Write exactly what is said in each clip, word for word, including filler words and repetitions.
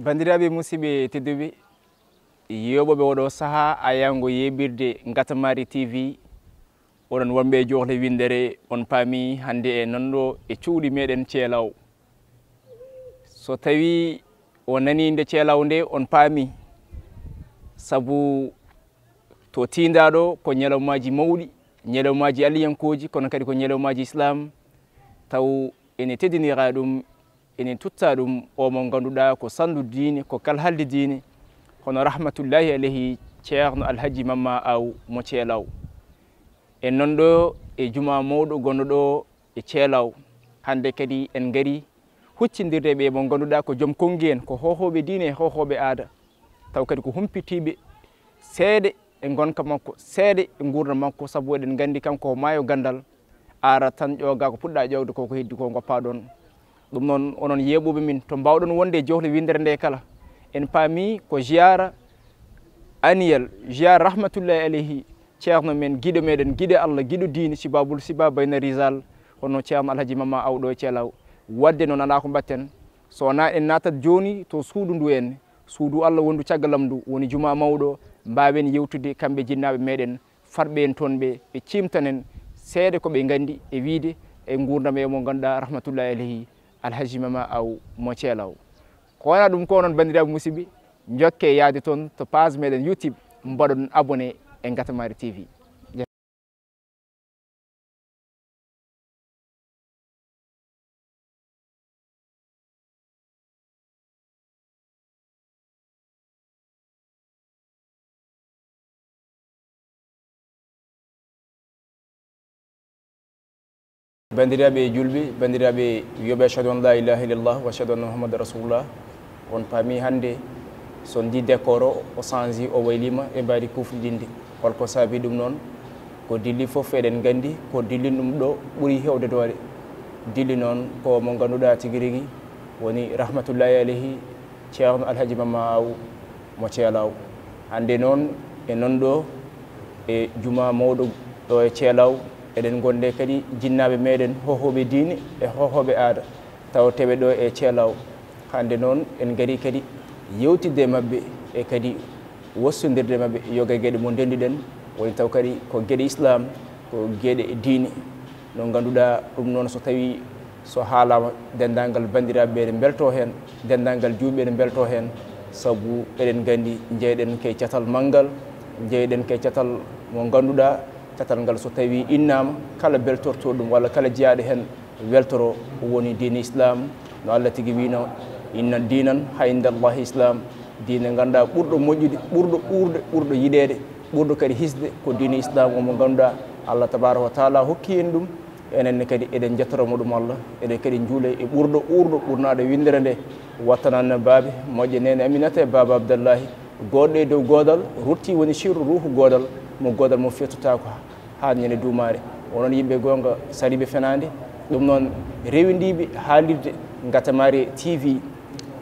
Banndiraaɓe musidɓe tedduɓe, yeeɓooɓe oɗo sahaa ayaango yeeɓirde Ngatamari T V, oɗon wonɓe e joohle winndere, on paami hannde e non ɗo e cuuɗi meɗen Ceelaw. So tawi o nani nde Ceelaw nde, on paami, sabu to tiindaɗo ko ñalawmaaji mawɗi, ñalawmaaji aliyankooji, kono kadi ko ñalawmaaji Islam, taw ene teddinira ɗum, ene tutta ɗum o mo ngannduɗaa ko sanndu diine, ko kalhaldi diine, hono rahmatullahi alayhi Ceerno Alhaji Mamma Aw mo Ceelaw. En non ɗo e juma mawɗo gonɗo ɗo e Ceelaw. Hannde kadi en ngari huccindirde ɓe mo ngannduɗaa ko joom konngi en, ko hohooɓe diine e hohooɓe aada, taw kadi ko humpitiiɓe seeɗa e ngonka makko, seeɗa e nguurndam makko, sabu eɗen nganndi kanko ko maayo ganndal, ara tan ƴooga ko puɗɗa ƴoogde ko, ko heddi ko ngoppa ɗon. Ɗum noon, onon yeeɓuɓe min, to mbaawɗon wonde e joohle winndere nde kala, en paami ko ziyaara annuel, ziyaara rahmatullahi alayhi, ceerno men, giɗo meɗen, giɗo Allah, giɗo diine, sibabul siba bayna rijal, hono ceerno Alhaji Mamma Aw ɗo e Ceelaw. Waɗde noon alaa ko mbaɗten, so wonaa en naatat jooni to suudu ndu en, suudu Allah wondu caggal am ndu, woni juma mawɗo, mbaawen yewtude kamɓe jinnaaɓe meɗen, farɓe en toon ɓe, ɓe ciimtanen seeɗa ko ɓe nganndi e wiyde e nguurndam e mo ngannduɗaa rahmatullahi alayhi Alhaji Mamma Aw mo Ceelaw. Ko wonaa ɗum ko onon banndiraaɓe musidɓe, njokke yahde toon to page meɗen YouTube, mbaɗon abonné e Ngatamari T V. Banndiraaɓe julɓe, banndiraaɓe wiyooɓe, ashhadu an la ilaha illallah wa ashhadu anna Muhammadan rasulullah. On paami hannde, so ndi décor o, o change, o waylima e mbaadi kufɗiɗinde. Holko saabi ɗum noon? Ko dilli fof eɗen nganndi, ko dilli ɗum ɗo ɓuri heewde doole. Dilli noon ko mo ngannduɗaa tigi rigi woni rahmatullahi alayhi, Ceerno Alhaji Mamma Aw mo Ceelaw. Hannde noon, e non ɗo e juma mawɗo ɗo e Ceelaw, eɗen ngonde kadi jinnaaɓe meɗen, hohooɓe diine e hohooɓe aada, tawateeɓe ɗo e Ceelaw. Hannde noon, en ngari kadi yewtidde e maɓɓe e kadi wostondirde maɓɓe yoga e geɗe mo ndenduɗen, woni taw kadi ko geɗe Islam, ko geɗe diine. No ngannduɗaa ɗum noon, so tawi so haalaama, denndaangal banndiraaɓe ɓe ene mbeltoo heen, denndaangal juulɓe ene mbeltoo heen, sabu eɗen nganndi, njeyɗen ke catal manngal, njeyɗen ke catal mo ngannduɗaa, catal ngal so tawi innaama, kala beltortoo ɗum walla kala jeyaaɗo heen weltoro, woni diine Islam, no Allah tigi wiyno, inna diinan inda Allahi Islam, diine ngannduɗaa ɓurɗo moƴƴude, ɓurɗo uurde, ɓurɗo yiɗeede, ɓurɗo kadi hisde ko diine Islam o mo ngannduɗaa Allah tabaraka wa taala hokki en ɗum. Enen ne kadi eɗen njettoroo mo ɗum Allah, eɗen kadi njuula e ɓurɗo uurɗo ɓurnaɗo winndere nde, wattana annabaaɓe, moƴƴa neene Aminata e baaba Abdallahi, gooto e dow goodal, rutti woni sirru ruuhu goodal, mo goodal mo fettotaako haa ñande duumaare. Onon yimɓe goonga, sariiɓe fenaande, ɗum noon rewindiiɓe haalirde Ngatamari T V,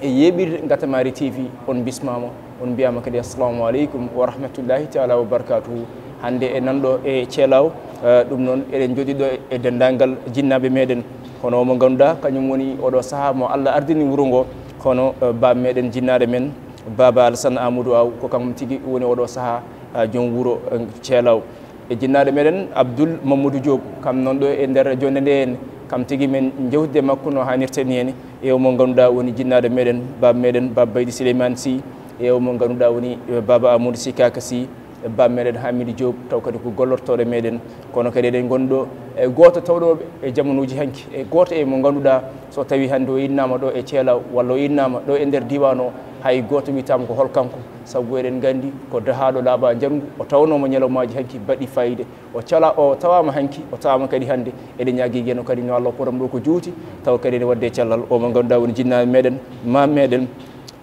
e yeeɓirde Ngatamari T V, on bismaama, on mbiyaama kadi assalamu aleykum wa rahmatullahi taala wa barakatuhu. Hannde e nan ɗo e Ceelaw, eh, ɗum noon eɗen njooɗii ɗo e denndaangal jinnaaɓe meɗen, hono mo ngannduɗaa kañum woni oɗo sahaa mo Allah ardini wuro ngo, hono, eh, baaba meɗen jinnaaɗo men, Baaba Alassane Amadou Aw, ko kanko tigi woni oɗo sahaa, eh, joom wuro, eh, Ceelaw. E jinnaaɗo meɗen Abdoul Mamadou Diop, kam noon ɗo e nder jonnde nde en, kam tigi men jewtide e makko no haanirta ni en, e o mo ngannduɗaa woni jinnaaɗo meɗen, baaba meɗen, Baaba Baydi Souleymane Sy, e o mo ngannduɗaa woni, eh, Baaba Amadou Sy Kaka Sy, e baaba meɗen Hamidou Diop, taw kadi ko gollortooɗo meɗen, kono kadi eɗen ngonɗo e gooto tawɗo e jamanuuji hanki, e gooto e mo ngannduɗaa so tawi hannde o innaama ɗo e Ceelaw walla o innaama ɗo e nder diiwaan o, hay gooto wiytaama ko hol kanko, sabu eɗen nganndi ko dahaaɗo laaɓa njangu, o tawnooma ñalawmaaji hanki baɗɗi faayiida, o cala, o tawaama hanki, o tawaama kadi hannde. Eɗen ñaagii geno kadi no Allah potam ɗo ko juuti, taw kadi ene waɗde e cellal o mo ngannduɗaa woni jinnaaɓe meɗen, maam meɗen,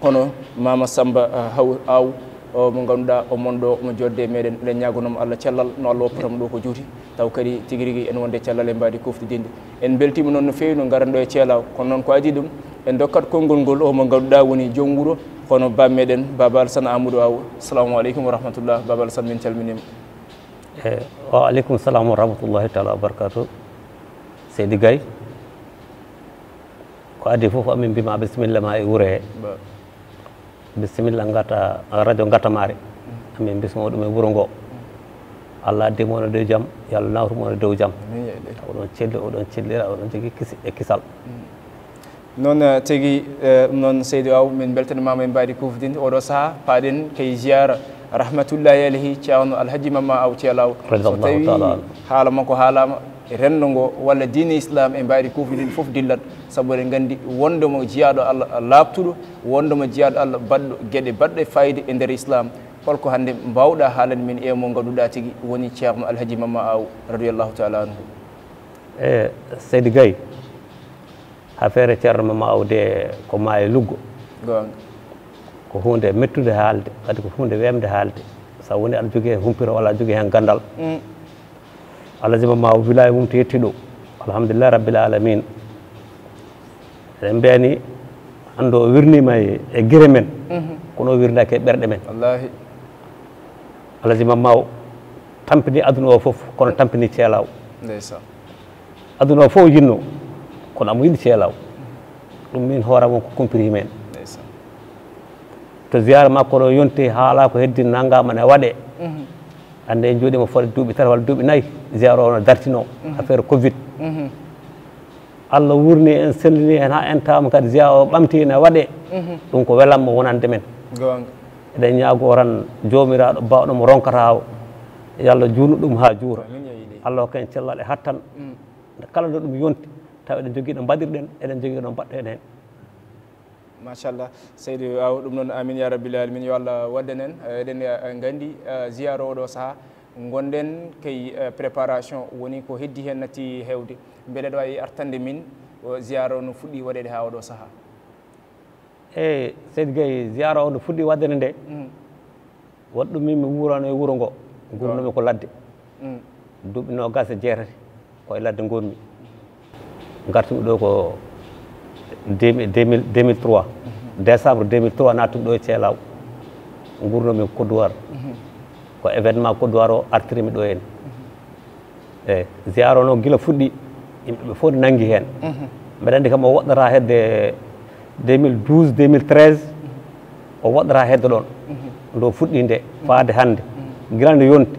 hono Mama Samba, ah, Haw-, Aw, o mo ngannduɗaa o mon ɗo, omo jooɗde e meɗen. Eɗen ñaagonoo mo Allah cellal no Allah woppataa mo ɗo ko juuti, taw kadi tigi rigi ene wonde cellal e mbaadi kuftidinde. En mbeltiima noon no feewi no ngaran ɗo e Ceelaw, kono noon ko adii ɗum, en ndokkat konngol ngol o mo ngannduɗaa woni joom wuro, hono baam meɗen, Baaba Alassane Amadou Aw. Assalamu aleykum wa rahmatullah. Baaba Alassane, min calminiima. E, wa aleykum salam wa rahmatullahi taala wa barakatuh. Seydi Gaye, ko adii fof, amin mbima bisimilla ma e wuure he. Ba. Bisimilla, ngata radio Ngatamare. Amin bismo ɗum e wuro ngo. Allah addi mo no dow jam, yo Allah nawru mo no dow jam. Oɗon celli, oɗon cellira, oɗon jogii kisi e kisal. Noon eh, tigi eh, ɗum noon seydi aw, min mbeltanimama e mbaadi kufdin oɗo saha. Paaɗen kay ziyara rahmatullahi alayhi, ceerno alhaji mamma aw ceelaw. So tawi haala makko haalama, renndo ngo walla diine islam e mbaadi kufdin fof dillat. Sabu eɗen nganndi wonde mo jiyaaɗo Allah laaɓtuɗo, wonde mo jiyaaɗo Allah baɗɗo geɗe baɗɗe fayida e nder islam. Holko hannde mbawɗa haalande min e mo ngaɗuɗa tigi woni ceerno alhaji mamma aw, radiyallahu taala anhu? E seydi Gaye, affaire ceerno mamma aw de ko maayo luggo. Ko hunde mettude haalde, kadi ko hunde wemde haalde. Sa woni aɗa jogii heen humpito walla aɗa jogii heen ganndal. Alhaji mamma aw wilaya mum to yetti ɗo. Alhamdulillah rabbil alamin. Eɗen mbiyani hannde o wirnima e gere men, kono o wirnaki e ɓerɗe men. Alhaji mamma aw tampini aduna o fof, kono tampini ceelaw. Aduna o fof yinno, kono amo yiɗi ceelaw. Ɗum min hooram on ko compris men. To ziyara makko ɗo yonti, haala ko heddi nangama ne waɗe. Hannde en jooɗima fodde duuɓi tati walla duuɓi nayi, ziyara o no dartino affaire covid. Allah wurni en, sellini en, ha en tawama kadi ziyara o ɓamti ne waɗe. Ɗum ko welamma wonande men. Eɗen ñaago tan jomiraɗo bawɗo mo ronkata o, yo Allah juunu ɗum ha juura. Allah hokka en cellal e hattan. Kala no ɗum yonti, tawa eɗen jogii ɗo mbaɗirɗen, eɗen jogii ɗo mbaɗɗen heen. Machallah, seydi aw, ɗum noon amin ya rabbil alamin. Yo Allah wadden en. Eɗen nganndi ziyara oɗo saha gonɗen kay préparation woni ko heddi heen natti hewde. Mbeɗa ɗo ay artande min o ziyara o no fuɗɗi waɗeede ha oɗo saha? E seydi Gaye, ziyara o no fuɗɗi waɗde nde. Waɗɗum min mi wuurano e wuro ngo, gurnumi ko ladde. Duuɓi nogas e jeetati ko e ladde ngonmi. Gartumi ɗo ko deux mille trois, décembre deux mille trois, nattumi ɗo e ceelaw. Gurnumi ko Kodduwar. Ko événement Kodduwar o artirimi ɗo heen. Eyi, ziyara o noon gila fuɗɗi, yimɓe ɓe fof nangi heen. Mbeɗa anndi kam o woɗɗata hedde deux mille douze, deux mille treize, o woɗɗata hedde ɗoon. Ndo fuɗɗi nde faade hannde, gila nde yonti.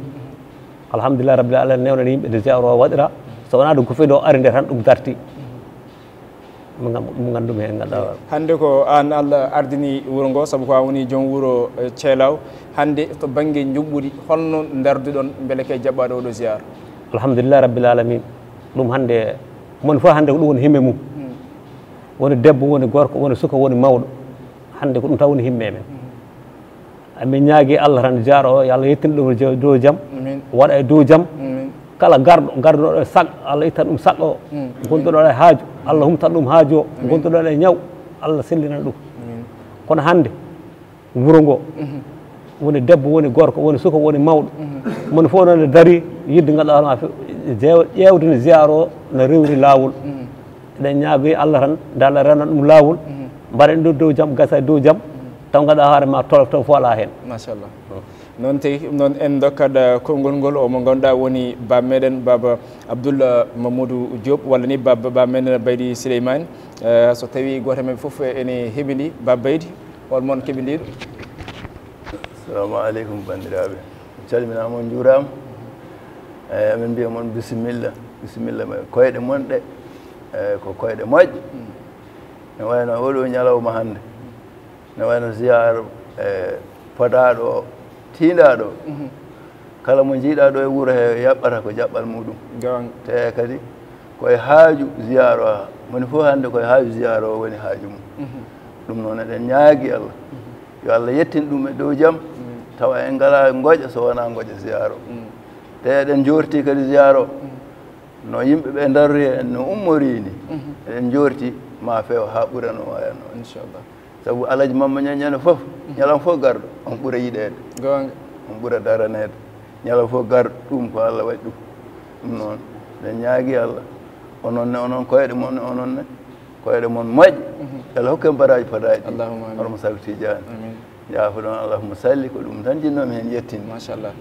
Alhamdulillah rabbil alamin, newnani yimɓe nde ziyara o waɗira. So wonaa ɗo gufe ɗo ari nde tan ɗum darti. Mo ngam ɗum ngandumi heen ganduɗa. Hannde ko aan Allah ardini wuro ngo, sabu ko aan woni joom wuro ceelaw. Hannde to bannge njuɓɓudi, holno ndarduɗon mbele kay jaɓɓaade oɗo ziyara? Alhamdulillah rabbil alamin. Ɗum hannde, moni fof hannde ko ɗum woni himme mum. Woni debbo, woni gorko, woni suka, woni mawɗo. Hannde ko ɗum taw woni himme men. Amin ñaagi Allah tan ziyara o, yo Allah yettin ɗum dow jam, waɗa e dow jam. Kala garɗo, garduɗo e sago, Allah ittan ɗum sago o. Gonɗo ɗo e haaju, Allah humtan ɗum haaju o. Gonɗo ɗo e ñaw, Allah sellinan ɗum. Kono hannde wuro ngo, woni debbo, woni gorko, woni suka, woni mawɗo, moni fof noon ne darii yidde ganduɗa hoore ma, ƴeewde no ziyara o no rewri laawol. Eɗen ñaagoyi Allah tan, nde Allah rewna ɗum laawol, mbaɗen ɗum dow jam, gasa e dow jam, taw ganduɗa hoore ma tolof taw fof alaa heen. Machallah. Noon tigi, ɗum noon en ndokkat konngol ngol o mo ngannduɗaa woni baaba meɗen, baaba Abdoul Mamadou Diop, walla ni baaba, baaba meɗen Baydi Souleymane. Eh, so tawii gooto e maɓɓe fof ene heɓindi, baaba Baydi, hol mon keɓindiiɗo? Assalamu aleykum banndiraaɓe. On calminaama, on njuuraama. Eyi, amin mbiya mon bisimilla, bisimilla e koyɗe mon ɗe. Eyi, ko koyɗe moƴƴe. Ne wayno oɗo ñalawma hannde, ne wayno ziyaara e fodaaɗo o, tiindaaɗo o. Kala mo njiiɗaa ɗo e wuro he yaɓɓata ko jaɓɓal muɗum. Te kadi ko e haaju ziyaara o, moni fof hannde ko e haaju ziyaara o woni haaju mum. Ɗum noon eɗen ñaagi Allah yo Allah yettin ɗum e dow jam, tawa en ngalaa ngoƴa so wonaa ngoƴa ziyaara o. Te eɗen njoorti kadi ziyaara o no yimɓe ɓe ndarori en, no ummori ni. Eɗen njoorti ma feew haa ɓura no wayatno. Inchallah. Sabu Alhaji Mamma Ñaŋ ñande fof, ñalawma fof garɗo, on ɓura yiɗeede. Goonga. On ɓura daraneede. Ñalawma fof garɗo, ɗum ko Allah waɗi ɗum. Ɗum noon, eɗen ñaagi Allah. Onon ne, onon koyɗe mon ne, onon ne, koyɗe mon moƴƴe. Allah hokku en baraaji fodaaɗi ɗi. Allahumma amin. Hono mo Sabi Tijaani. Amin. Yaafo ɗon, Allahumma salli, ko ɗum tan jinnoomi heen yettinde. Machallah.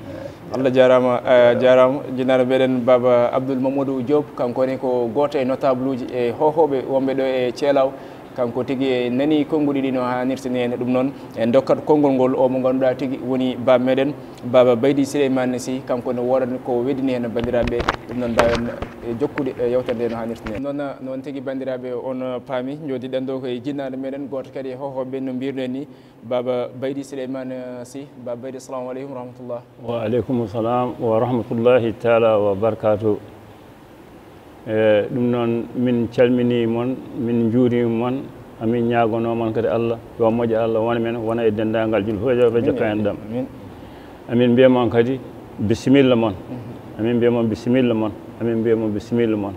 Allah jaaraama, eh, jaaraama. Jinnaano meɗen Baaba Abdoul Mamadou Diop, kanko ne ko gooto e notable uji e hohooɓe wonɓe ɗo e Ceelaw. Kanko tigi e nani konnguɗi ɗi no haanirta ni heen. Ɗum noon, en ndokkat konngol ngol o mo ngannduɗaa tigi woni baaba meɗen, baaba Baydi Souleymane Sy. Kanko ne woodani ko weddini heen banndiraaɓe. Ɗum noon, mbaawen e jokkude e yewtere nde no haanirta ni. Noon, noon tigi banndiraaɓe, on paami, njooɗiɗen ɗo ko e jinnaade meɗen, gooto kadi e hohooɓe no mbirɗen ni, baaba Baydi Souleymane Sy. Baaba Baydi, assalamu aleykum wa rahmatullah. Wa aleykum salam wa rahmatullahi taala wa barakatuh. E ɗum noon, min calminii mon, min njuuriima mon, amin ñaagonoo mon kadi Allah yo moƴƴo Allah wona men, wona e denndaangal julɓe fof, yo ɓe jokka en ɗam. Amin. Amin mbiya mon kadi bisimilla mon. Amin mbiya mon bisimilla mon. Amin mbiya mon bisimilla mon.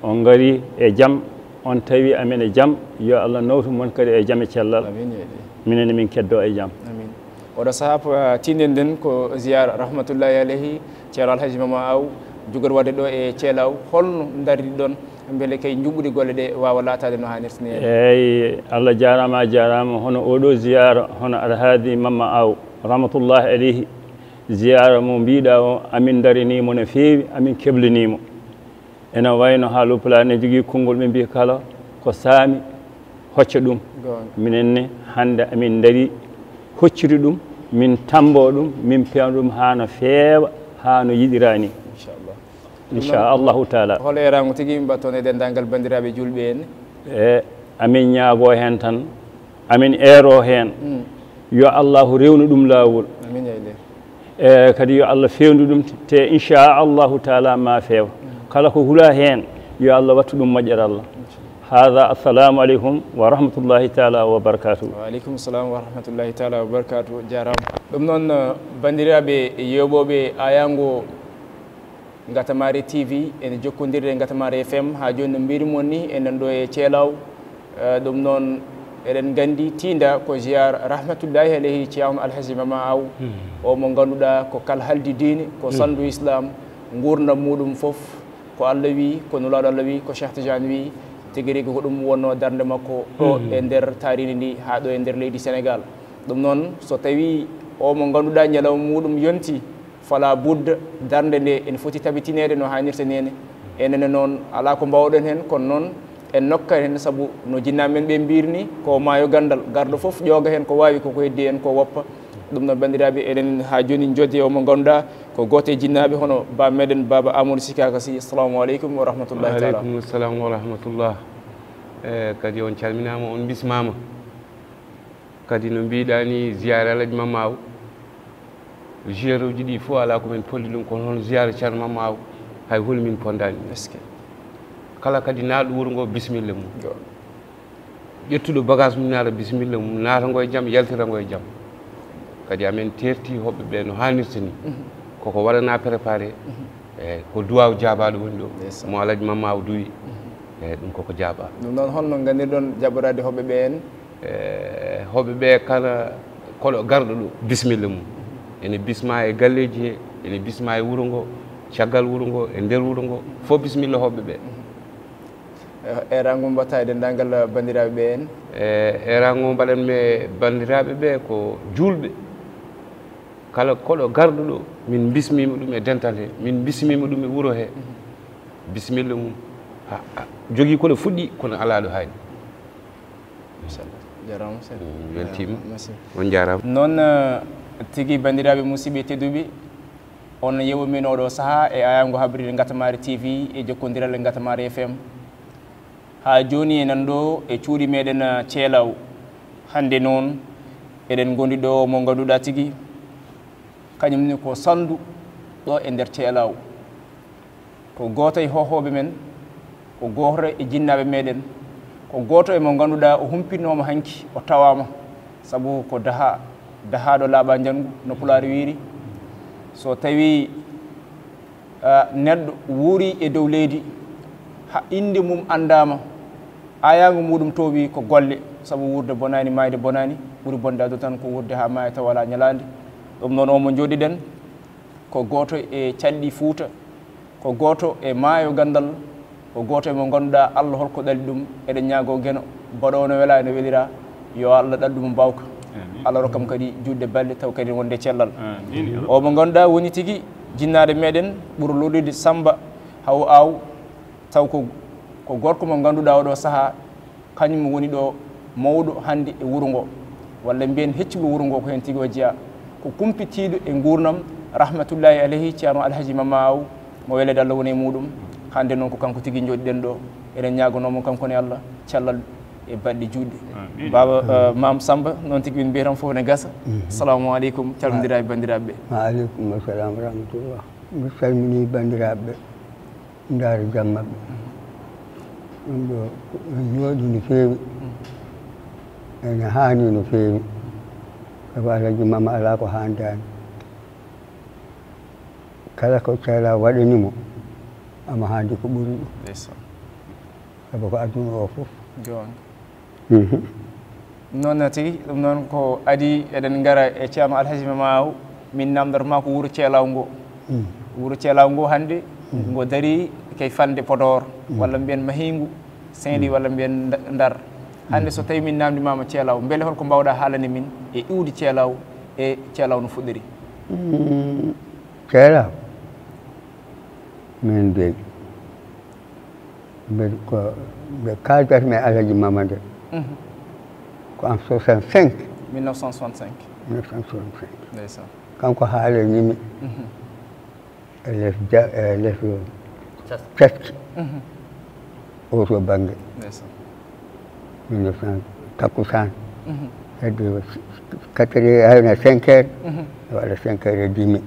On ngari e jam, on tawi amen e jam, yo Allah nawtu mon kadi e jam e cellal. Amin, ya Allah. Minen min keddo e jam. Amin. Oɗo sahaa, po-, tinndinɗen ko ziyaara rahmatullahi aleyhi, Ceerno Alhaji Mama Aw, jogori waɗde ɗo e Ceelaw. Holno ndarri ɗon, mbele kay njuɓɓudi golle ɗe waawa laataade no haanirta ni? Eeyi, Allah jaaraama, a jaaraama. Hono oɗo ziyaara, hono Alhaji Mama Aw, rahmatullahi aleyhi, ziyaara mo mbiɗa o, amin ndarini mo no feewi, amin keblini mo. Ena wayno haalooɓe Pulaar ne jogii konngol, ɓe mbiya kala ko saami hocca ɗum. Goonga. Minen ne, hannde amin ndarii hocciri ɗum, min tammboo ɗum, min peewna ɗum haa no feewa, haa no yiɗiraa ni. Inchallah. Inchallahu taala. Hol eeraango tigi mbaɗton e denndaangal banndiraaɓe juulɓe en? E amin ñaagoo heen tan, amin eeroo heen. Mm. Yo Allahu rewnu ɗum laawol. Amin, ya Allah. E kadi yo Allah feewndu ɗum, te inchallahu taala ma feewa. Kala ko hula heen, yo Allah wattu ɗum moƴƴere Allah. Hada, assalamu aleykum wa rahmatullahi taala wa barakatuh. Wa aleykum salam wa rahmatullahi taala wa barakatuh. Jaaraama. Ɗum noon, banndiraaɓe yeeɓooɓe aayaango Ngatamari T V, ene jokkondirde e Ngatamari F M. Haa jooni, no mbiyri mon ni, enen ɗo e Ceelaw. Eh, ɗum noon, eɗen nganndi tiinda ko ziyaar rahmatullahi aleyhi Ceerno Alhaji Mama Aw, o mo ngannduɗaa ko kalhaldi diine, ko sanndu Islam, nguurndam muɗum fof ko Allah wi, ko Nulaaɗo Allah wi, ko Cheikh Tidiane wi, tigi rigi ko ɗum wonnoo darnde makko ɗo e nder taariindi ndi haa ɗo e nder leydi Senegaal. Ɗum noon, so tawii o mo ngannduɗaa ñalawma muɗum yonti, fala budda, darnde nde ene foti tabitineede no haanirta ni. Enen noon, alaa ko mbaawɗen heen, kono noon en nokkat heen, sabu no jinnaaɓe men ɓe mbiyri ni, ko maayo ganndal, garɗo fof ƴooga heen ko waawi, ko ko heddi heen ko woppa. Ɗum noon, banndiraaɓe, eɗen haa jooni njoddi o mo ngannduɗaa ko gooto e jinnaaɓe, hono baaba meɗen, baaba Amadou Sikaka Sy. Assalamu aleykum wa rahmatullahi taala. Wa aleykum salam wa rahmatullah. E, kadi on calminaama, on mbismaama. Kadi no mbiɗa ni, ziyaara Alhaji Mama Aw, ziyaarooji ɗi fof alaa ko min polli ɗum, kono hono ziyaara Ceerno Mama Aw, hay holi min ponndaani ɗum. Est-ce que? Kala kadi naatɗo wuro ngo, bisimilla mum. Go. Ƴettuɗo bagage mum naata, bisimilla mum, naata ngo e jam, yaltira ngo e jam. Kadi amen teerti hoɓɓe ɓe no haanirta ni. Mhm. Koko waɗana préparé, mhm, e ko duwaaw jaabaaɗo woni ɗo, ndeysaan, mo Alhaji Mama Aw duwi. Mhm. E ɗum koko jaabaa. Ɗum noon, holno nganndirɗon jaɓɓoraade hoɓɓe ɓe en? E, hoɓɓe ɓe kala koɗo garɗo ɗo, bisimilla mum. Ene bisma e galleeji he, ene bisma e wuro ngo, caggal wuro ngo, e nder wuro ngo, fof bisimilla hoɓɓe ɓe. E, eeraango mbaɗta e denndaangal banndiraaɓe ɓe en? E, eeraango mbaɗanmi e banndiraaɓe ɓe ko juulɓe. Kala koɗo garɗo ɗo, min bismiima ɗum e dental he, min bismiima ɗum e wuro he. Bisimilla mum. Ha, ha, jogii koɗo fuɗɗi, kono alaa ɗo haaɗi. Machallah. Jaaraama, seydi. Mm, weltiima. Merci. On jaaraama. Noon, eh, tigi, banndiraaɓe musidɓe tedduɓe, on yeeɓo min oɗo sahaa e aayaango habride Ngatamari T V e jokkondiral e Ngatamari F M. Haa jooni enen ɗo e cuuɗi meɗen, eh, Ceelaw. Hannde noon, eɗen ngondi ɗo mo ngannduɗaa tigi, kañum ni ko sanndu ɗo e nder Ceelaw. Ko gooto e hohooɓe men, ko gooto e jinnaaɓe meɗen, ko gooto e mo ngannduɗaa o humpinnooma hanki, o tawaama, sabu ko daha, dahaaɗo laaɓa njanngu, no Pulaar wiiri. So tawii, ah, neɗɗo wuuri e dow leydi, ha innde mum anndaama, aayaango muɗum toowi ko golle, sabu wuurde bonaani, maayde bonaani, ɓuri bondaade tan ko wuurde haa maaya tawa alaa ñalaande. Ɗum noon, o mo njooɗiɗen, ko gooto e calɗi Fuuta, ko gooto e maayo ganndal, ko gooto e mo ngannduɗaa Allah holko ɗali ɗum. Eɗen ñaagoo Geno, mbaɗoowo no welaa, no weliraa, yo Allah ɗal ɗum mbaawka. Amiin. Allah rokkam kadi juutde balɗe, taw kadi wonde cellal. Amiin. O mo ngannduɗaa woni tigi jinnaade meɗen, ɓuro lorɗude Samba Haw Aw, taw ko, ko gorko mo ngannduɗaa oɗo sahaa Kañum woni ɗo mawɗo hannde e wuro ngo, walla mbiyen heccuɗo wuro ngo ko heen tigi o jeyaa. Ko kumpitiiɗo e nguurndam, rahmatullahi alayhi, Ceerno Alhaji Mama Aw, mo weleede Allah woni e muuɗum. Hannde noon ko kanko tigi njooɗiɗen ɗo. Eɗen ñaaganoo mo kanko ne Allah cellal e baɗɗe juutɗe. Baaba, eh, Maam Samba, noon tigi min mbiyata fof ne gasa. Salamu aleykum, calmondira e banndiraaɓe ɓe. Wa aleykum assalam wa rahmatullah. Mi salminii banndiraaɓe ɓe. Ndaara jam maɓɓe. Ɗum ɗo ko ɗum yooɗi no feewi. Ene haani no feewi. Sabu Alhaji Mama alaa ko haandaani. Kala ko Ceerno waɗani mo, omo haandi ko ɓuri ɗum. Ndeysaan. Sabu ko aduna o fof. Goonga. Mhm. Noon tigi, ɗum noon ko adii eɗen ngara e Ceerno Alhaji Mama Aw, min naamndata ma ko wuro Ceelaw ngo. Mm. Wuro Ceelaw ngo hannde, mm, ngo darii kay falnde Podoor, mm, walla mbiyen Mahiingu, Saint-Louis, mm, walla mbiyen Nda-, Ndar. Hannde, mm, so tawii min naamndimaama Ceelaw, mbele hol ko mbaawɗaa haalande min e iwdi Ceelaw e Ceelaw no fuɗɗori? Mm, Ceelaw, min dey, mbeɗa ko, nde kaaldatmi e Alhaji Mama nde, mhm, ko en soixante-cinq. Mille neuf cent soixante-cinq. Mille neuf cent soixante-cinq. Ndeysaan. Kanko haalanimi, mhm, e les ja-, e les cas-, caski. Mhm. O to bannge. Ndeysaan. Mille neuf cent takkusaan. Mhm. Hedde quatre heures, hayna cinq heures. Mhm. Waɗa cinq heures et demi.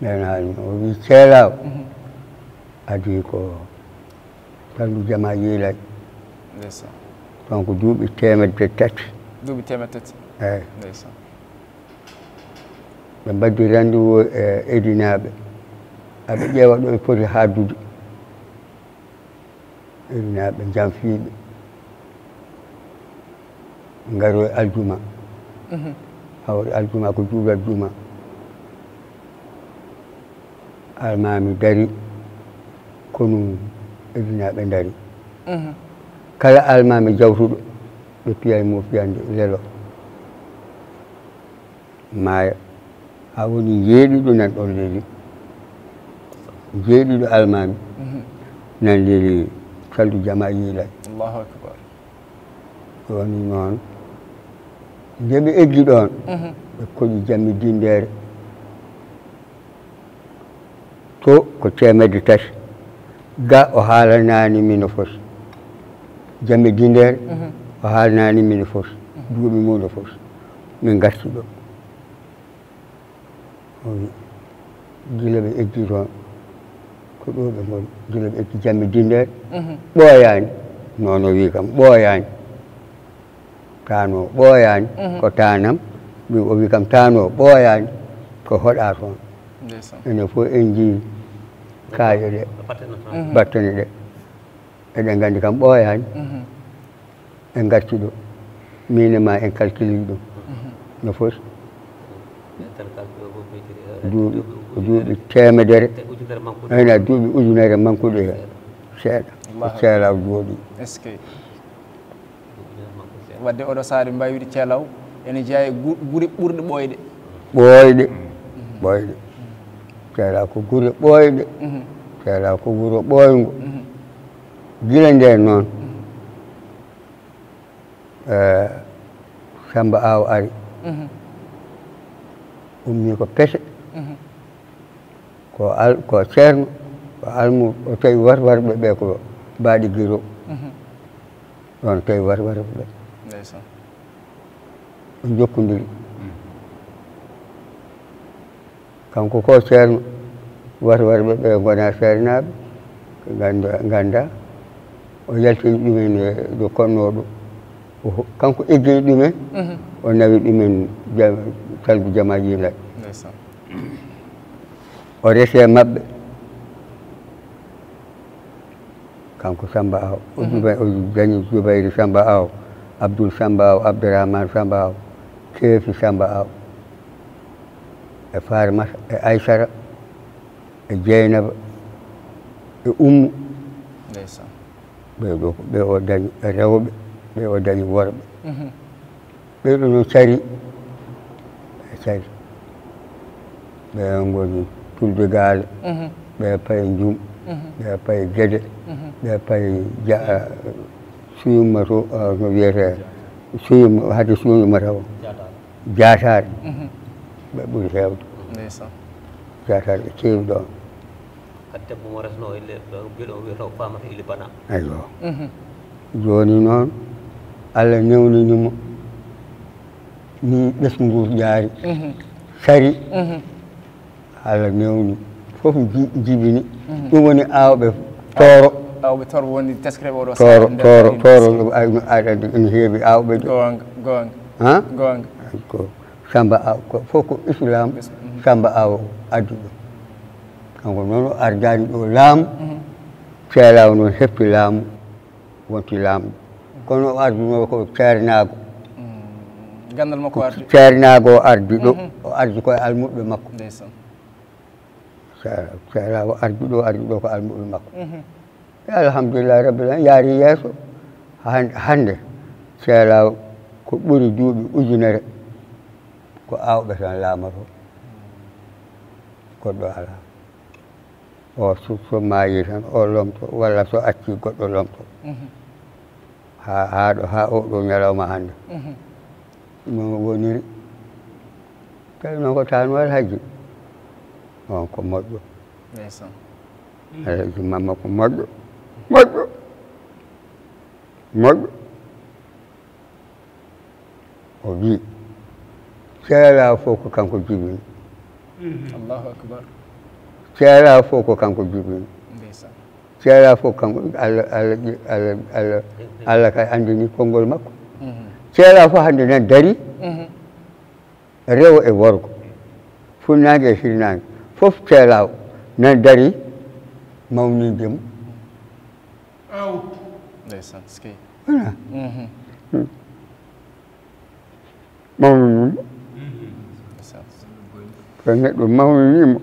Ɓeen haali o wii Ceelaw. Mhm. Adii ko Saldu Jama Yiilay. Ndeysaan. Donc duuɓi teemedde tati. Duuɓi teemedde tati. Eeyi. Ndeysaan. Ɓe mbaddi rendez-vous e Edinaaɓe. Aɓe ƴeewa ɗo e poti haaddude. Edinaaɓe janfiiɓe. Ngaro e aljuma. Mhm. Hawre aljuma ko juulal juma. Almaami dari, konu Edinaaɓe ndari. Mhm. Kala almaami jawtuɗo, ɓe piyay mo fiyande lelo. Maaya. Haa woni jeeɗiɗo nan ɗon leli. Jeeɗiɗo almaami. Mhm. Nan leli Saldu Jama Yiilay. Allahu akbar. Woni noon. Nde ɓe eggi ɗoon, mhm, ɓe koɗi jammi dindeere. To ko teemedde tati. Ga o haalanaani min no foti. Jammi dindeere, mhm, o haalanaani min no foti. Mhm. Duuɓi mum no foti. Min ngarti ɗo. O wi, gila ɓe eggi toon, ko ɗo ɓe ngoni. Gila ɓe eggi jammi dindeere, mhm, ɓooyaani. Noon o wi kam, ɓooyaani. Taanoo ɓooyaani, mhm, ko taanam. Wi, o wi kam, taanoo ɓooyaani, ko hoɗaa toon. Ndeysaan. Enen fof en njii kaaƴe ɗe, mhm, battane ɗe. Eɗen nganndi kam ɓooyaani. Mhm. En ngarti ɗo. Min e ma en calcule ɗum. Mhm. No foti. Duuɓi, duuɓi teemedere. Ena duuɓi ujunere mankude he seeɗa. Ko Allahu Ceelaw jooɗi. Est-ce que? Wadde oɗo saare mbawi wiide Ceelaw ene jeyaa e gu-, gure ɓurɗe ɓooyde. Ɓooyde. Mhm. Ɓooyde. Ceelaw ko gure ɓooyɗe. Mhm. Ceelaw ko wuro ɓooyngo. Mhm. Gila ndeen noon, mhm, eh, Samba Aw ari. Mhm. Ummi ko pese. Mhm. Ko al-, ko ceerno, ko almu, o tawi warwarɓe ɓe ko Baɗi Giro. Mhm. Ɗoon tawi warwarɓe ɓe. Ndeysaan. Ɓe njokkondiri. Mm. Kanko ko ceerno, warwarɓe ɓe ngona seernaaɓe, ngannda, ngannda. O yaltini ɗumen e ɗo konnoo ɗo. O ho-, kanko eggini ɗumen, mhm, o nawi ɗumen jam-, Salgu Jama Yiilay. Ndeysaan. O resi e maɓɓe. Kanko Samba Aw. O, mhm, Juba-, o dañi Jubayri Samba Aw, Abdul Samba Aw, Abdourahmane Samba Aw, Keefi Samba Aw, e Farmata, e Aysara, e Jeynaba, e Ummu. Ndeysaan. Ɓe ɗo ko ɓe o dañi rewɓe, ɓe o dañi worɓe. Mhm. Ɓee ɗoo no cari, cari. Ɓe ngoni Tulde Gaale, mhm, ɓe payi Njum, mhm, ɓe payi Gede, mhm, ɓe payi Ja-, Suyumma to, ah, no wiyetee, suyumma, hade suyumma taw. Jaataare. Ɓe ɓuri heewde. Ndeysaan. Jaataare ɓe keewi ɗoon. Kadi debbo mo resnoo e le-, ɗo biɗo wiyata o faamata ili bana. Aywa. Mhm. Jooni noon, Allah newnini mo. Ni ɓesngu ngu jaari. Mhm. Sari. Mhm. Allah newni. Fof ji-, jibini. Mhm. Ɗum woni aawɓe tooro. Aawɓe tooro woni taskere oɗo Tooro, sahaa nder tooro, Paris. Tooro, ɗum ay-, no aɗa anndi ene heewi aawɓe de. Goonga, goonga. Ha? Goonga. Ko Samba Aw, ko fof ko Islam, Is-, mhm. Samba Aw addi ɗum. Kanko noon o ardaani ɗo laamu, Mhm. Ceelaaw noon heɓti laamu, wonti laamɗo. Kono o ardunoo ko ceernaago. Mm. Ganndal makko Ko ardi. Ceernaago o ardi ɗo, Mhm. o ardi koye almuɓɓe makko. Ndeysaan. Ceera-, Ceeraawo ardi ɗo, ardi ɗo ko almuɓɓe makko. Mhm. E alhamdulillahi rabbil alamin, yaari yeeso. Han-, hannde, Ceeraawo ko ɓuri duuɓi ujunere, ko aawɓe tan laamato. Goɗɗo alaa. O so, so maayi tan, o lomto, walla so acci goɗɗo lomto. Mhm. Haa, haa ɗo, haa oo ɗoo ñalawma hannde. Mhm. Noon woniri. Tawi noon ko Taanoo Alhaji. On ko moƴƴo. Ndeysaan. Alhaji Mamma ko moƴƴo. Moƴƴo. Moƴƴo. O wii, Ceeraawo fof ko kanko jibini. Allahu akbar. Ceeraawo fof ko kanko jibini. Ndeysaan. Ceeraawo fof kanko, Allah, Allah, Allah, Allah, Allah kay anndini konngol makko. Mhm. Ceeraawo fof hannde nan darii, Mhm. rewo e worgo, funnaange e hirnaange, fof Ceeraawo nan darii mawninde mo. Ndeysaan, eskey. Voilà. Mhm. Hmm. Mawnini mo. Ndeysaan. So neɗɗo mawnini mo,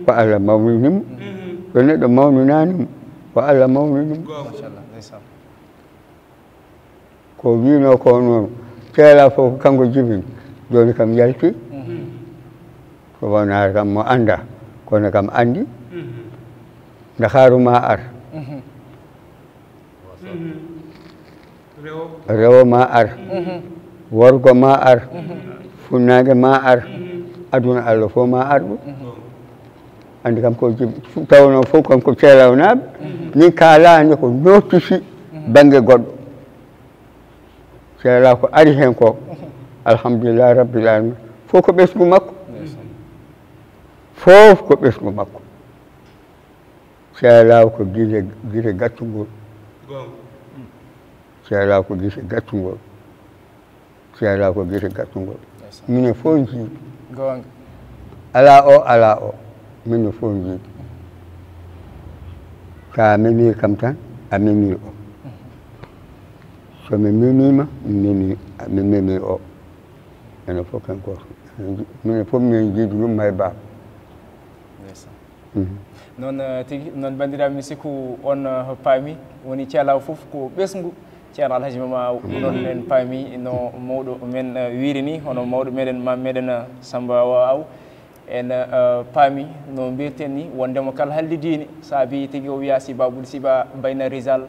ko Allah mawnini mo. So neɗɗo mawninaani mo, ko Allah mawnini mo. Machallah, ndeysaan. Ko wiinoo ko noon, Ceeraawo fof ko kanko jibini. Jooni kam yalti. Mhm. Ko wonaa kam mo anndaa, kono kam anndi. Mhm. Ndakaaru ma ar. Mhm. Rewo ma ar. Mhm. Worgo ma ar. Mhm. Funnaange ma ar. Mhm. Aduna Allah fof ma ar ɗum. Mhm. Anndi kam ko jib-, fu-, tawnoo fof kam ko Ceeraawo naaɓe. Mhm. Min kaalaani ko nootisi Mhm. bannge goɗɗo. Ceeraawo ko ari heen ko. Mhm. Alhamdulillahi rabbil alamin. Fof ko ɓesngu makko. Ndeysaan. Fof ko ɓesngu makko. Ceeraawo ko gite, gite gaccungol. Goonga. Ceeraawo ko gite gaccungol. Ceeraawo ko gite gaccungol. Ndeysaan. Minen fof njii. Goonga. Alaa o, alaa o. Minen fof njii. So a memii kam tan, a memii o. So mi memiima, mi memii, mi memii o. Enen fof ko gooto. Minen fof min njiidi ɗum may baaba. Ndeysaan. Mhm. Noon, eh, tigi, noon banndiraaɓe, mi sikku on, eh, paami, woni Ceeraawo fof ko ɓesngu, Ceerno Alhaji Mama Aw. Mhm. Noon en paami no mawɗo men, eh, wiiri ni, hono mawɗo meɗen, maam meɗen, eh, Samba Aw, Aw. En, eh, paami no mbirten ni, wondema kala halli diine, saabi tigi o wiya, "Sibabul siba bayna rijal,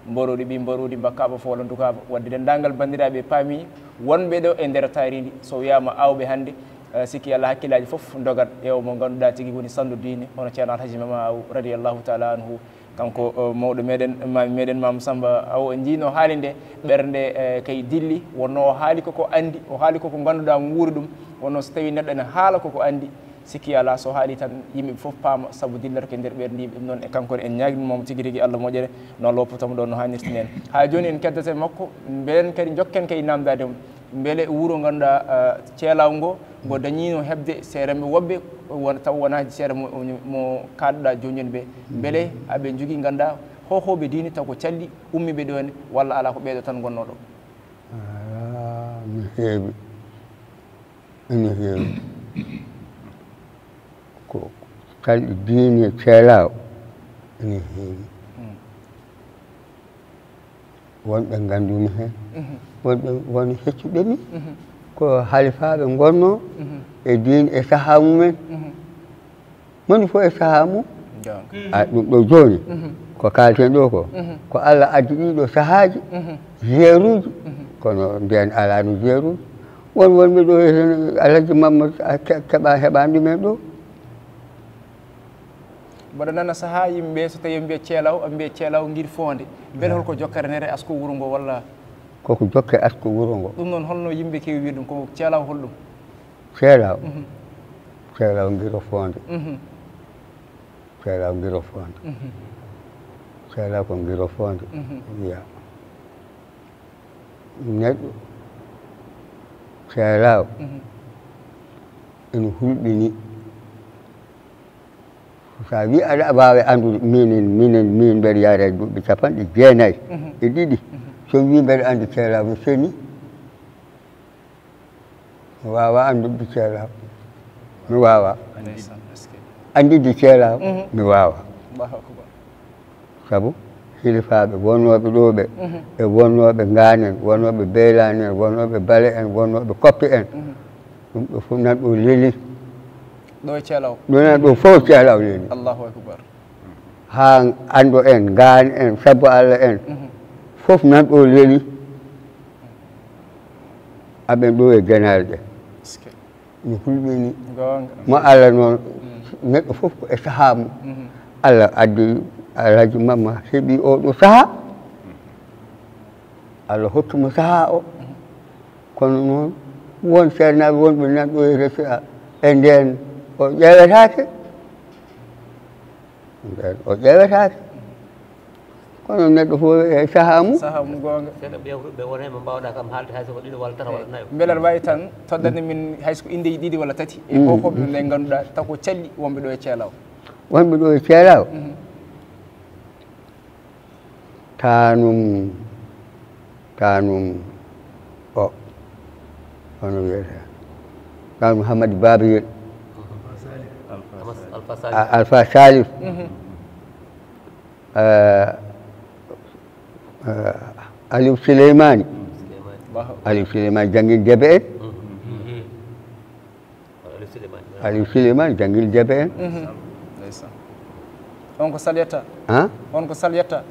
mborodi ɓi mborodi, mbakkaɓa foola dukaɓa." Wadde denndaangal banndiraaɓe paami wonɓe ɗo e nder taarindi, so wiyaama aawɓe hannde, Eh, sikki alaa, hakkillaaji fof ndogat e o mo ngannduɗaa tigi woni sallo diine, hono Ceerno Alhaji Mama Aw, radiyallahu taala anhu. Kanko, eh, mawɗo meɗen, maami meɗen, Maam Samba Aw, en njiino haali nde, ɓernde, eh, kay dilli, wonno o haali koko anndi, o haali koko ngannduɗaa mo wuuri ɗum, wonno so tawii neɗɗo ene haala koko anndi, sikki alaa, so haali tan yimɓe fof paama, sabu dillata ko e nder ɓerndi yimɓe. Ɗum noon, e kanko en ñaagii mo tigi rigi Allah moƴƴere, no loppotoo mo ɗo no haanirta ni en. Haa jooni en keddata e makko, mbelen kadi njokken kay naamndaade mo. Mbele wuro ngannduɗaa, ah, Ceelaaw ngo, ngo dañiino heɓde seeremɓe woɓɓe, won-, taw wonaa seere mo, mo kaaɗɗaa jooni jooni ɓe. Mbele aɓe njogii ngannduɗaa hohooɓe diine taw ko calli ummiiɓe ɗo ne, walla alaa ko ɓeeɗo tan ngonnoo ɗo? Alaa, no heewi. Ene heewi. Ko calɗi diine Ceelaaw ene heewi. Mm. Wonɓe nganndumi heen, mhm, wonɓe won heccuɓe mi, mhm, ko halifaaɓe ngonnoo, mhm, e diine e sahaa mumen. Mhm. Moni fof e sahaa mum. A ɗum ɗo jooni, ko kaalten ɗo ko, ko Allah addi ɗiɗo sahaaji, jeeruuji, kono mbiyen alaano jeeruuji. Won wonɓe ɗo e Alhaji Mamma keɓa heɓaani ɗumen ɗo. Mboɗo nana sahaa yimɓe so tawi mbiya ceelaw, mbiya ceelaw ngir foonde. Mbele holko jokkere nere asko wuro ngo walla? Koko jokke asko wuro ngo. Ɗum noon holno yimɓe kewi wiide ɗum ko ceelaw holɗum? Ceelaw. Ceelaw ngiro foonde. Ceelaw ngiro foonde. Ceelaw ko ngiro foonde. Wiya neɗɗo ceelaw ene hulɓini. So a wi aɗa waawi anndude minen minen min mbeɗa yaara e duuɓi capanɗe jeenayi e ɗiɗi. So mi wi mbeɗa anndi ceelaw mi seni. Mi waawaa anndude ceelaw. Mi waawaa. Annditde ceelaw mi waawaa. Sabu hilifaaɓe wonnooɓe ɗo ɓe e wonnooɓe Ngaan en, wonnooɓe Beylaan en, wonnooɓe Bale en, wonnooɓe Koppe en, ɗum ɗo fof nan ɗo leli. Ɗo e ceelaw. Ɗo nan ɗo fof ceelaw leli. Allahu akbar. Haa Anndo en, Ngaan en, Sabbo Allah en, fof nan ɗo leli. Aɓen ɗo e genaale ɗe. Mi hulɓini. Mo Allah noon, neɗɗo fof ko e sahaa mum. Allah addi Alhaji Mamma heɓi oɗo sahaa. Allah hokkimo sahaa o. Kono noon won ceernaaɓe wonɓe nan ɗo e resi e ndeen o ƴeewetaake. Nden o ƴeewetaake. Kono neɗɗo fof e sahaa mum. Sahaa mum goonga. Seeɗa ɓe ɓe wonay mo mbaawɗaa kam haalde hay soko ɗiɗo walla tata walla nayo. Mbele aɗa waawi tan toddande min hay soko inndeeji ɗiɗi walla tati e kookoɓe nde ngannduɗaa taw ko calli wonɓe ɗo e ceelaw. Wonɓe ɗo e ceelaw. Taanum taanum o hono wiyata taanum Hamadi Babayel. Alfa Salif. Aliou Souleymani. Aliou Souleymani janngin debe en. Aliou Souleymane janngil debe en. On ko Salyata. Han? On ko Salyata.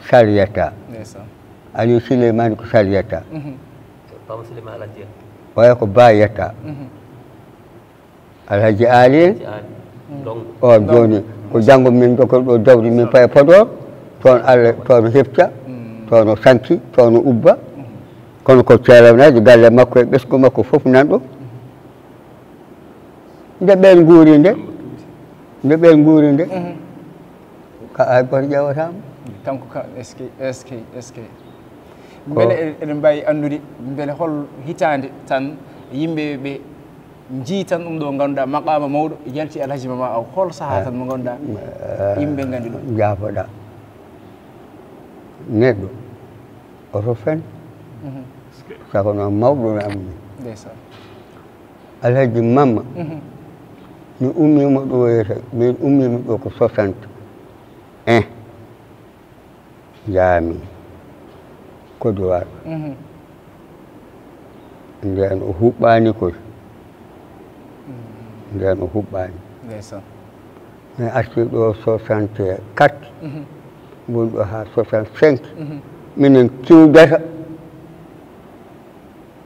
Salyata. Aliou Souleymane ko Salyata. Oya ko Bayata. Alhaji Ali en. O jooni ko janngo min dokkor ɗo dawri min paya Podor. Toon Allah toon hefta. Toon o sanki toon o ubba. Kono ko ceelawnaaji galle makko e ɓesngu makko fof nan ɗo. Nde ɓeen nguuri nde nde ɓeen nguuri nde ka ay goto ƴeewataama. Kanko ka eske eske eske mbele eɗen mbaawi anndude mbele hol hitaande tan yimɓe ɓe njii tan ɗum ɗo ngannduɗaa maqaama mawɗo yalti alhaji mama aw hol sahaa tan mo ngannduɗaa yimɓe nganndi ɗum. Njaafoɗaa neɗɗo oto fen. Sako noon mawɗo no am ni. Alhaji Mamma, mi ummiima ɗo wiyata, min ummiima ɗo ko soixante et un, njaami Côte d'Ivoire. Ndeen o huɓɓaani koy. Ndeen o huɓɓaani. Ndeysan. Mi arti ɗo soixante-quatre, woni ɗo haa soixante-cinq. Minen ciwdata.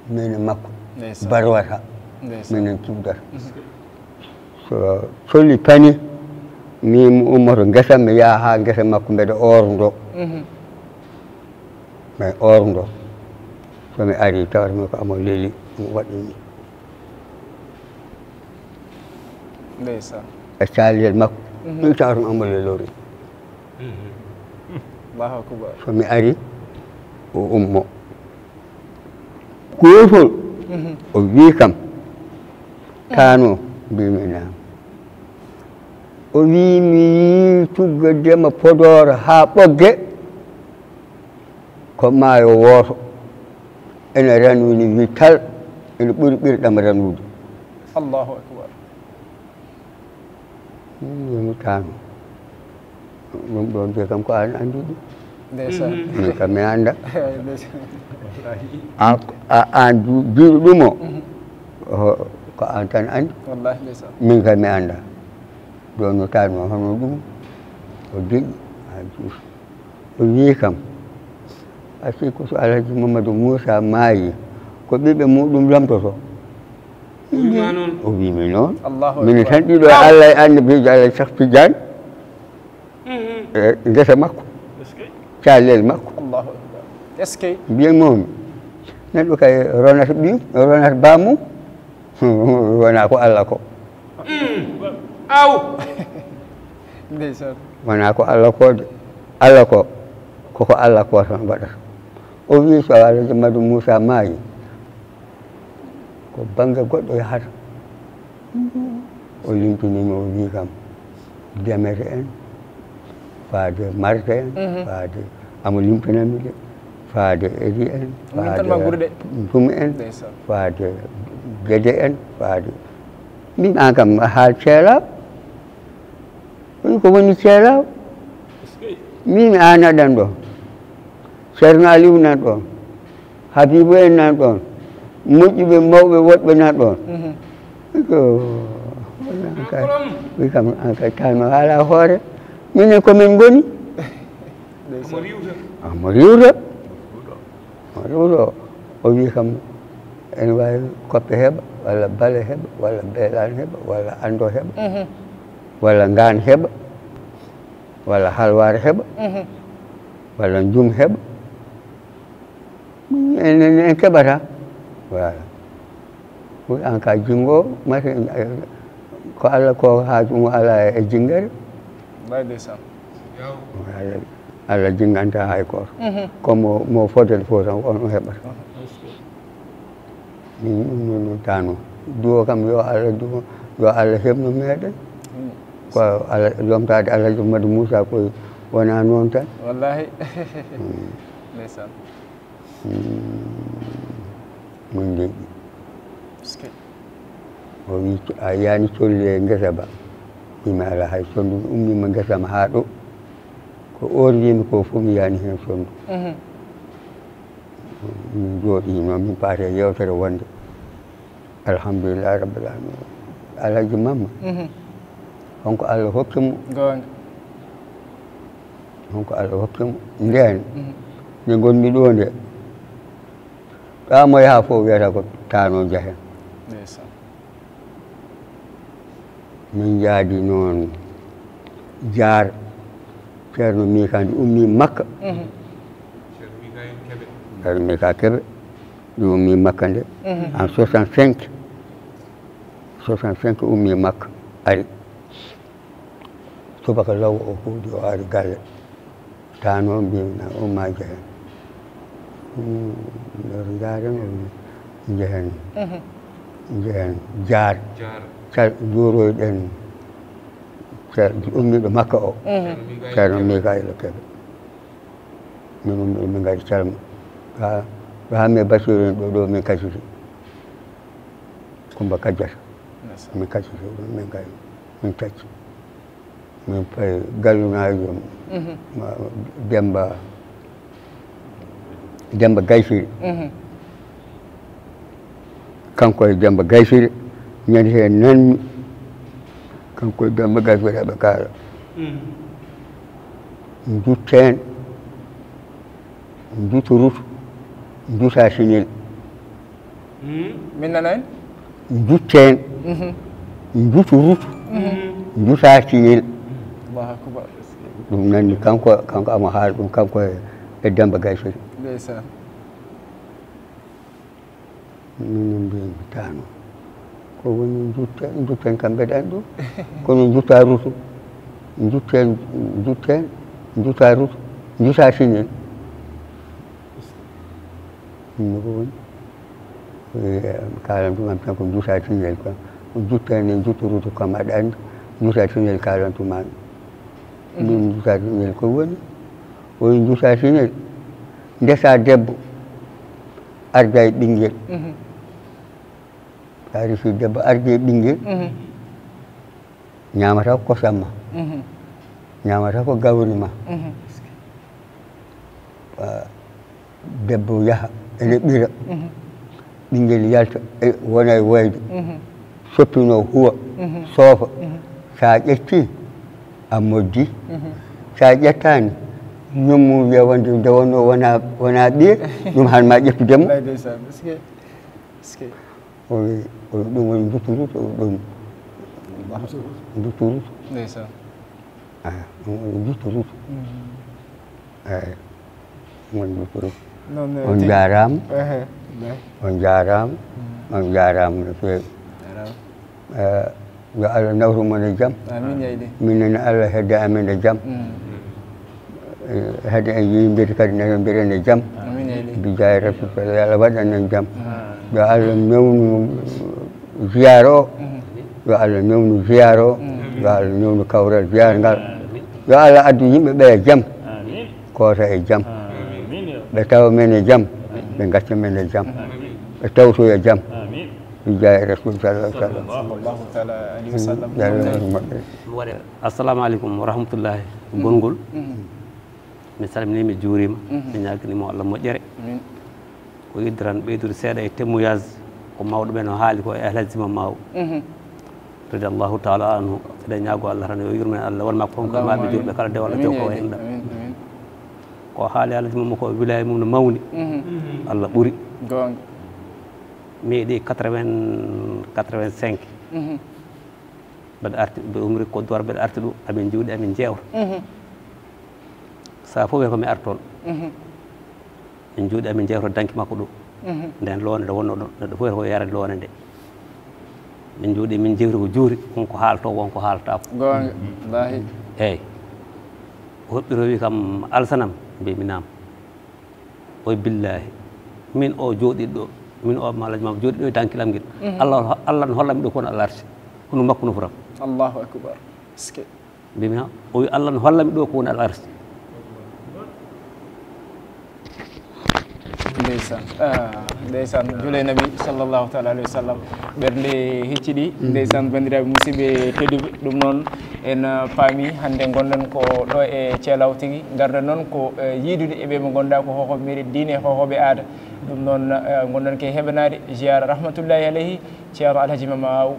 Min e makko barwata minen cudata. So colli pani min mi ummoto ngesa mi yaha ha ngesa makko mbeɗa orndo. Mi orndo. Somi ari tawata mi ko amo leli mo waɗɗini. E caliyel makko mi tawata mi amo lelori. Somi ari o ummo. Gootol o wii kam, Taanoo? Mbiimi, Naam. O wii, Mi yii tugga dema Podoor haa Ɓogge, ko maayo wooto, ene ranwi ni wii tal, ene ɓuri ɓirɗam ranwude. Allahu akbar. Woni taano. Ɗum ɗoon de kam ko aan anndi ɗum. Min kam mi annda. Aan jiiɗo ɗum o, ko aan tan anndi. Min kam mi annda. Ɗoon no taano hono ɗum. O deƴƴi haa juuti. O wii kam, a sikku so Alhaji Mamadou Moussa maayi, ko ɓiɓɓe muɗum lomtoto? Wima noon. O wii mi noon. Allahu Mino akbar. Tan ɗiɗo Allah e annabiijo Allah e Cheikh Tidiane e ngesa makko, caalel makko. Allahu akbar. Est-ce que Mbiyen moom, neɗɗo kay ronata ɓiyum, ronata baamum, wona ko Allah ko. Aw. Ndeysaan. Wona ko Allah ko de. Allah ko, koko Allah ko tan waɗata. O wii so Alhaji Mamadou Moussa maayi, ko bannge goɗɗo yahata. O limtinii mi, o wii kam, Demete en, faade Marte en, faade, amo limtinanmi de, faade Eri en, Min tan faade ma gure de. Ndum en, Ndeysaan. Faade Gede en, faade. Min an kam a haal ceela. Woni ko woni ceela. Min a naɗan ɗo. Ceerno Aliou nan ɗoon, Habibou en nan ɗoon, moƴƴuɓe mawɓe woɗɓe nan ɗoon. Ko wi kam an kay tawno haala hoore. Minen ko min ngoni. Omo riwta. Omo riwta. O wii kam ene waawi koppe heɓa walla bale heɓa walla beelaan heɓa walla anndo heɓa walla ngaan heɓa walla halwaar heɓa walla njum heɓa. En en keɓata. Voilà. Wi an ka jinngo mate. Ko Allah ko haaju mo ala e jinngere. Wallaay ndeysaan. Allah jinganta hay gooto. Ko mo mo fodde fof tan on o heɓata. Min ɗum noon noon tano duwo kam yo Allah duwo, yo Allah heɓnu meɗen. Ko Allah lomtaade Alhaji Mamadou Moussa koye wona noon tan. Wallahi. Ndeysaan. Min ndeeƴi. Est-ce que O wii a yiyani colli e ngesa ba? Wimi ala hay sonndu, mi ummima ngesa ma haa ɗo. Ko ordimi ko fof mi yiyani heen sonndu. Min jooɗi noon min paati e yeewtere wonde alhamdulillahi rabbil alamin. Alhaji Mamma, honko Allah hokki mo? Goonga. Honko Allah hokki mo? Ndeen nde ngonmi ɗo nde, ɗa mo yaha fof wiyata ko tano njahen. Ndeysaan. Min njaadi noon Jaar. Ceerno Mika nde ummi Makka. Ceerno Mika Kebe nde ummi Makka nde en soixante-cinq. Soixante-cinq ummi Makka, ari. Subaka law o huuɗi o ari galle. Tano mbimi na umma jehen. Nder njaren o njehen. Njehen Jaar. Cal juuroyɗen. Ummiɗo Makka o. Ceerno Mikaila Kebe. Min ummiɗo min ngari calma. Ga ga hamme basiru en ɗo ɗo min kasiti. Kumba kajjata. Min kasiti ɗo min ngari. Min tacci. Min payi gallunaajo. Demba. Demba Gaysiri. Kanko e Demba Gaysiri ñande heen nanmi. Kanko e Demba Gaysiri aɓe kaala. Ndutten. Ndutu rutu. Nduta sinel. Min nana en. Ndutten. Ndutu rutu. Nduta sinel. Allahu akbar. Ɗum nanni kanko kanko ama haala ɗum kanko e Demba Gaysiri. Ndeysaan. Minen mbimi tano ko woni ndutten ndutten kam mbeɗa anndi ɗum. Kono nduta rutu. Ndutten. Ndutten. Nduta rutu. Nduta sinel. Ɗum ko woni. Kalan ɗum am tan ko nduta sinel kam. Ndutten e ndutu rutu kam aɗa anndi. Nduta sinel kalan ɗum am. Ɗum nduta sinel ko woni. Woni nduta sinel. Ndesa debbo. Arda e ɓinngel. Taari si debbo ardi e ɓinngel. Ñaamata ko kosam ma. Ñaamata ko gawri ma. Debbo yaha ene ɓira. Ɓinngel yalta wona e wayde. Soppino huwa. Soofa. Sa ƴetti a moddi. Sa ƴettaani, ñommu wiya wonde nde wonno wona, wona ɓiye, ɗum han ma ƴettude mo. Wallay ndeysaan. Est-ce que, est-ce que, O wi, o wi ɗum woni ndutturutu, o ɗum ndutturutu. Ndeysaan. Ah, ɗum woni ndutturutu. Eyi, ɗum woni ndutturutu. Non, non, On tigi. Njaaraama. Ehe, ehe. On njaaraama. On njaaraama no feewi. Eh, yo Allah nawru mon e jam. Amin, yayde. Minen Allah hedda amen e jam. Eh, hedda en yimɓe kadi nayo mbiɗen e jam. Amin, yayde. Bi jaay Rasul sallallahu, yo Allah waɗan en jam. Yo Allah mewnu ziyaara o. Yo Allah mewnu ziyaara o. Yo Allah mewnu kawral ziyaara ngal. Yo Allah addu yimɓe ɓe e jam. Koota e jam. Ɓe tawa men e jam. Ɓe ngacca men e jam. Ɓe tawto e jam. Bi jaay Rasul sallallahu alaihi wasallam. Sallallahu taala alayhi wa sallam. Yo Allah waɗu moƴƴere. Assalamu aleykum wa rahmatullahi. Gonngol. Mi salmini, mi juurima, mi ñaagani mo Allah moƴƴere. Amin. Ko yiddiran ɓeydude seeɗa e témoignage ko mawɗo ɓe no haali ko e Alhaji Mama Aw. Radiallahu taala anhu. Eɗen ñaago Allah tan yo yurmen Allah won makko on ko maɓe julɓe kala dewal tew ko en ɗam. Amin, amin. Ko haali Alhaji Mama ko wilaya mum no mawni. Allah ɓuri. Goonga. Meeɗi quatre-vingts, quatre-vingt-cinq. Mbeɗa arti, ɓe umri ko duwar, mbeɗa arti ɗum, amin njuuɗi, amin jeewta. Saa fof wiya ko mi artoon. Min njuuɗi, amin jeewta danki makko ɗum. Nden loonde nde wonno ɗon, neɗɗo fof ko yarani loonde nde. Min njuuɗi, min jeewti ko juuri, won ko haalto, won ko haaltaako. Goonga, wallaahi. Eeyi. O hoɓɓiro wi kam, Alsanam, mbimi naam. Oy billahi, min o jooɗiɗo ɗo, min o malaji ma jooɗiɗo e dankilam ngel. Allah, Allah no hollami ɗo ko woni alarsi. Kono makko no furam. Allahu akbar. Est-ce que Mbimi ha, o wi Allah no hollami ɗo ko woni alarsi. Ndeysaan. Ah, ndeysaan, jule nabi sallallahu taala alayhi wa sallam. Ɓernde hecciɗi. Ndeysaan, banndiraaɓe musidɓe tedduɓe, ɗum noon en, ah, paami hannde ngonɗen ko ɗo e Ceelaw tigi, ngarɗen noon ko, eh, yiidude e ɓe mo ngonnduɗaa ko hohooɓe meɗen diine e hohooɓe aada. Ɗum noon, eh, ngonɗen ko e heɓanaade ziyaara rahmatullahi alayhi, Ceerno Alhaji Mama Aw,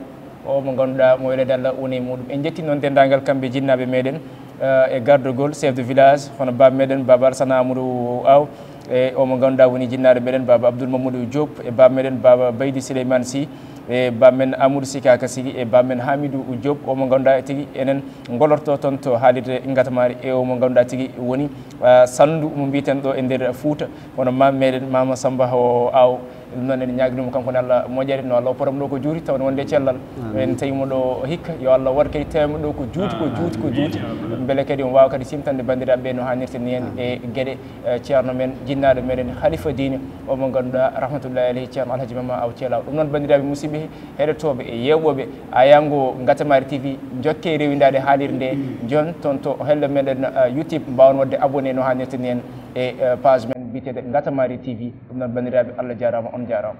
o mo ngannduɗaa mo weleede Allah woni e muɗum. En njetti noon denndaangal kamɓe jinnaaɓe meɗen, eh, e gardogol chef de village, hono baaba meɗen Baaba Alsana Amadou Aw, e o mo ngannduɗaa woni jinnaaɗo meɗen Baaba Abdoul Mamadou Diop, e baaba meɗen Baaba Baydi Souleymane Sy, e baaba men Amadou Sikaka Sigi, e baaba men Hamidou Diop, o mo ngannduɗaa tigi enen ngolorto toon to haalirde Ngatamari, e o mo ngannduɗaa tigi woni, ah, salndu mo mbiyeten ɗo e nder Fouta, hono maam meɗen Mama Samba o Aw. Ɗum noon, en ñaaginii mo kanko ne Allah moƴƴere, no Allah o poram ɗo ko juuti, tawde wonde cellal. En tawi mo ɗo hikka, yo Allah waɗ kadi tawi mo ɗo ko juuti, ko juuti, ko juuti. Mbele kadi omo waawa kadi simtande banndiraaɓe ɓe no haanirta ni en e geɗe, eh, ceerno men, jinnaaɗo meɗen, halifa diine, o mo ngannduɗaa, rahmatullahi alayhi, Ceerno Alhaji Mama Aw Ceelaw. Ɗum noon, banndiraaɓe musidɓe, heɗotooɓe e yeeɓooɓe, Ayango Ngatamari T V, jokke rewindaade haalirde nde, jon toon to helle meɗen, eh, YouTube, mbaawan waɗde abonné no haanirta ni en e, eh, page men biyeteeɗo Ngatamari T V. Ɗum noon, banndiraaɓe, Allah jaaraama, on jaaraama.